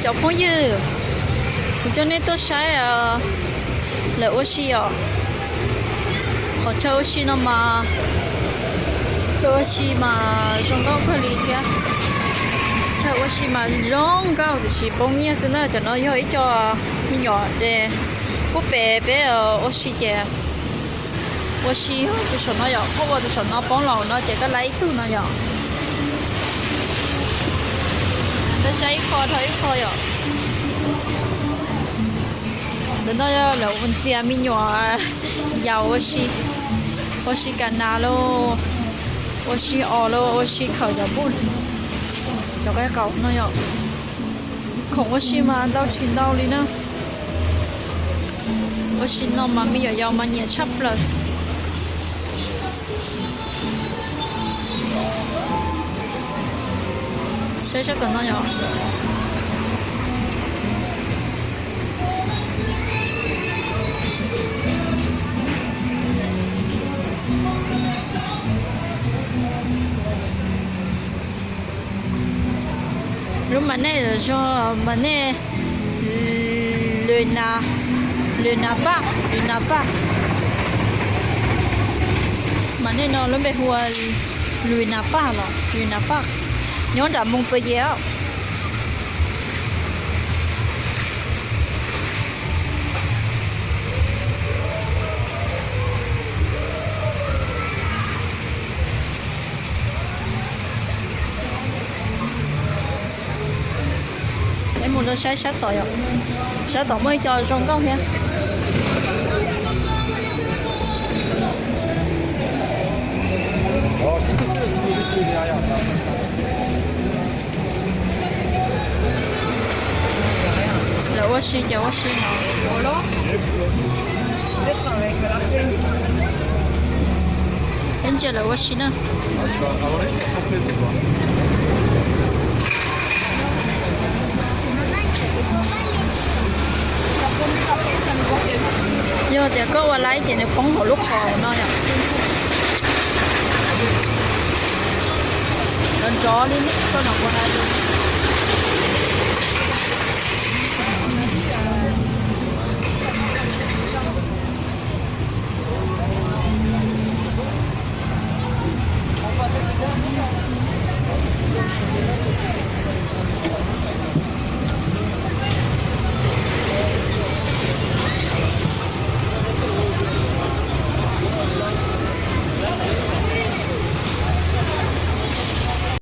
Cov phooj ywg, kuv coj nej tuaj saib lawv ua si os. Qhov chaw ua si no mas, chaw ua si mas zoo nkauj kawg li thiab. Chaw ua si mas zoo nkauj tiam sis poob nyiaj xwb na. Cov no yog ib co me nyuam es kuj pem peb ua si ces ua si tus saum no yom, koj ua tus saum no poob los no ces koj laib ib tug no yom. Koj saib ib qho dhau ib qho yom. Ntawm no yog lawv ua ntxias me nyuam yaus ua si, ua si kas nas los, ua si os los, ua si khawm cov npuj, cov qaib qaum no yom. Khoom ua si mas ntau tsis ntau li na. Ua si no mas me nyuam yaus mas nyiam tshaj plaws. Saib sab tom no yom. Lub mas nej zog mas nej Luna, Luna Park, Luna Park. Mas nej no lub npe hu ua Luna Park los Luna Park, nyob nram Montpellier os. Peb mus rau saib sab tom yom. Sab tom muaj ib co zoo nkauj thiab. Lawv ua si ces ua si no. Peb ntsia lawv ua si na. Yog tias koj ua laib ces nws poob hauv lub qhov no yom. Nrov nrov li nej tso no ua laib.